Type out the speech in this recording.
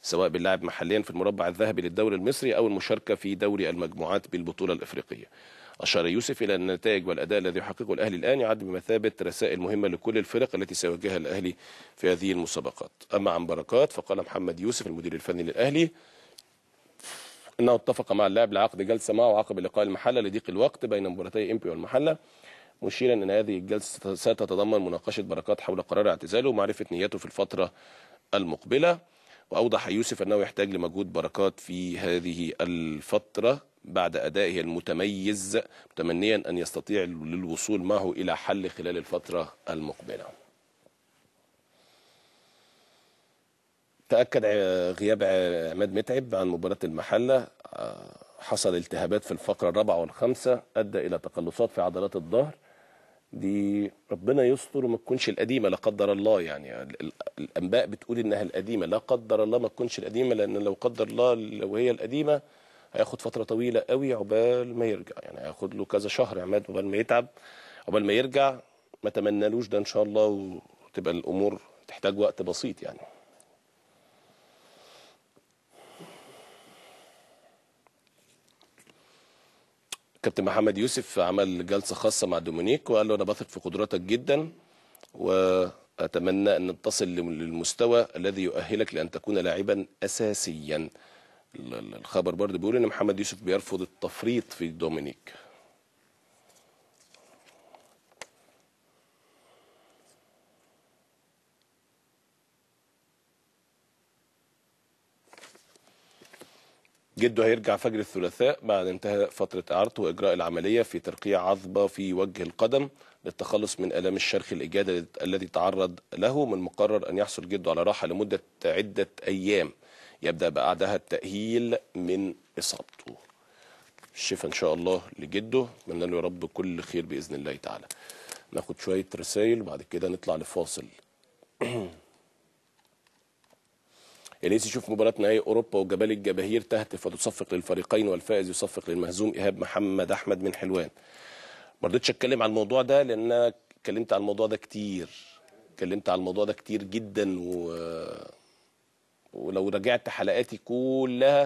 سواء باللعب محليا في المربع الذهبي للدوري المصري أو المشاركة في دوري المجموعات بالبطولة الإفريقية. أشار يوسف إلى أن النتائج والأداء الذي يحققه الأهلي الآن يعد بمثابة رسائل مهمة لكل الفرق التي سيواجهها الأهلي في هذه المسابقات. أما عن بركات فقال محمد يوسف المدير الفني للأهلي أنه اتفق مع اللاعب لعقد جلسة معه عقب لقاء المحلة لضيق الوقت بين مباراتي إمبي والمحلة، مشيرا أن هذه الجلسة ستتضمن مناقشة بركات حول قرار اعتزاله ومعرفة نيته في الفترة المقبلة. وأوضح يوسف أنه يحتاج لمجهود بركات في هذه الفترة بعد أدائه المتميز، متمنيا أن يستطيع للوصول معه إلى حل خلال الفترة المقبلة. تأكد غياب عماد متعب عن مباراة المحلة، حصل التهابات في الفقرة الرابعة والخامسة أدى إلى تقلصات في عضلات الظهر. دي ربنا يستر وما تكونش القديمة لا قدر الله، يعني الأنباء بتقول إنها القديمة، لا قدر الله ما تكونش القديمة، لأن لو قدر الله لو هي القديمة هياخد فترة طويلة قوي عقبال ما يرجع، يعني هياخد له كذا شهر عماد عقبال ما يتعب عقبال ما يرجع. ما تمنالوش ده إن شاء الله، وتبقى الأمور تحتاج وقت بسيط يعني. كابتن محمد يوسف عمل جلسة خاصة مع دومينيك وقال له أنا بثق في قدراتك جدا، وأتمنى أن تصل للمستوى الذي يؤهلك لأن تكون لاعبا أساسيا. الخبر برضه بيقول إن محمد يوسف بيرفض التفريط في دومينيك. جده هيرجع فجر الثلاثاء بعد انتهاء فترة إعارته وإجراء العملية في ترقيع عظمة في وجه القدم للتخلص من آلام الشرخ الإجادة الذي تعرض له. من المقرر أن يحصل جده على راحة لمدة عدة أيام يبدأ بعدها التأهيل من إصابته. الشفاء إن شاء الله لجده، أتمنى له يا رب كل خير بإذن الله تعالى. ناخد شوية رسائل وبعد كده نطلع لفاصل. اليسي يشوف مباراة نهائي أوروبا وجبال الجماهير تهتف وتصفق للفريقين والفائز يصفق للمهزوم. إيهاب محمد أحمد من حلوان. ما رضيتش أتكلم عن الموضوع ده لأن أنا اتكلمت عن الموضوع ده كتير، اتكلمت عن الموضوع ده كتير جدا، ولو رجعت حلقاتي كلها